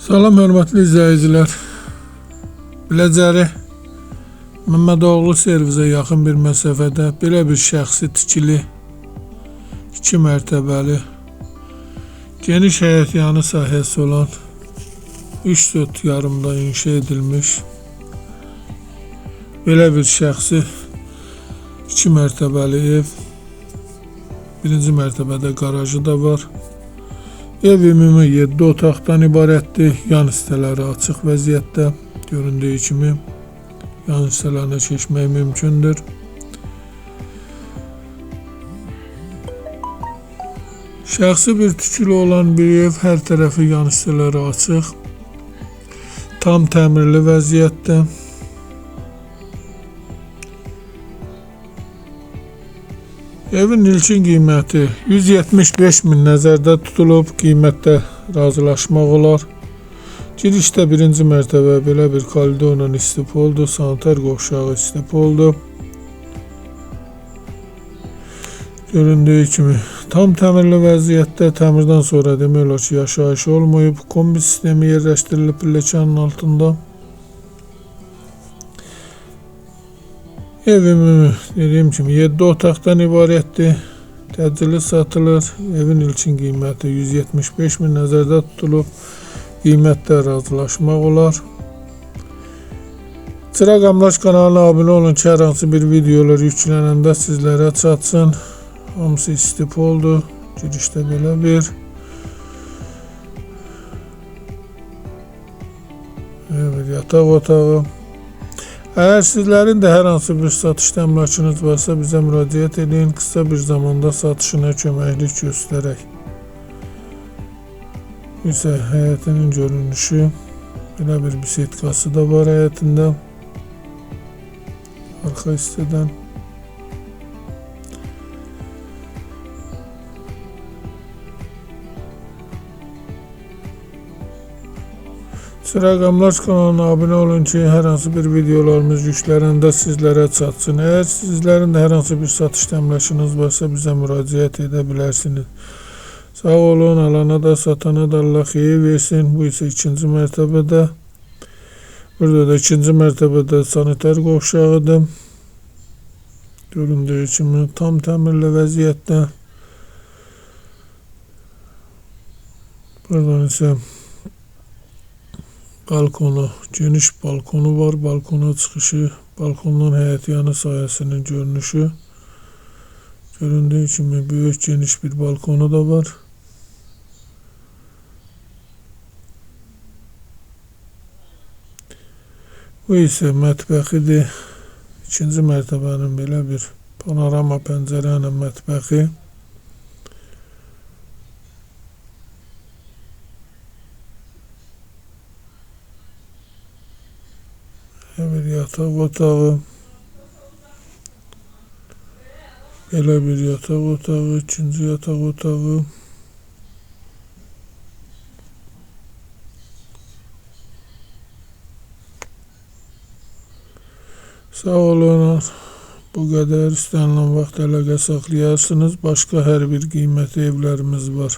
Salam hörmətli izləyicilər. Biləcəri Məmmədoğlu servisə yaxın bir məsafədə belə bir şəxsi tikili 2 mərtəbəli geniş həyətyanı sahəsi olan 3 sot yarımda inşa edilmiş belə bir şəxsi 2 mərtəbəli ev. Birinci mərtəbədə qarajı da var. Ev ümumi 7 otaqdan ibarətdir. Yan hissələri açıq vəziyyətdə. Göründüyü kimi yan hissələrinə keçmək mümkündür. Şəxsi bir tikili olan bir ev, hər tərəfi yan hissələri açıq. Tam təmirli vəziyyətdə. Evin ilkin qiyməti 175 min nəzərdə tutulub, qiymətdə razılaşmaq olar. Girişdə birinci mərtəbə belə bir koridorla istipoldur, sanitar qovşağı istipoldur. Göründüyü kimi tam təmirli vəziyyətdə, təmirdən sonra demək olar ki, yaşayış olmayıb. Kombi sistemi yerləşdirilib pilləkanın altında. Ev ümumi dediyim kimi 7 otaqdan ibarətdir. Təcili satılır. Evin ilkin qiyməti 175 min nəzərdə tutulub. Qiymətdə razılaşmaq olar. Çıraq Əmlak kanalına abunə olun ki, hər hansı bir videolar yüklənəndə sizlərə çatsın. Hamısı istipoldur. Girişdə belə bir. Evet, yataq otağı. Əgər sizlərin də hər hansı bir satışda əmlakınız varsa bizə müraciət edin. Qısa bir zamanda satışına köməklik göstərək. Bu isə həyətinin görünüşü. Belə bir bisetkası da var həyətində. Arxa hissədən. Çıraq Əmlak kanalına abunə olun ki, hər hansı bir videolarımız yüklənəndə sizlərə çatsın. Əgər sizlərin də hər hansı bir satışda əmlakınız varsa bizə müraciət edə bilərsiniz. Sağ olun, alana da satana da Allah xeyir versin. Bu isə ikinci mərtəbədə. Burada da ikinci mərtəbədə sanitar qovşağıdır. Göründüyü kimi tam təmirli vəziyyətdə. Buradan isə balkonu, geniş balkonu var. Balkona çıxışı, balkondan həyətyanı sahəsinin görünüşü. Göründüyü kimi böyük geniş bir balkonu da var. Bu isə mətbəxidir. İkinci mərtəbənin belə bir panorama pəncərə ilə mətbəxi. Bir yataq otağı. Belə bir yataq otağı, ikinci yataq otağı. Sağ olun. Bu qədər. İstənilən vaxt əlaqə saxlayarsınız. Başqa hər bir qiymətli evlərimiz var.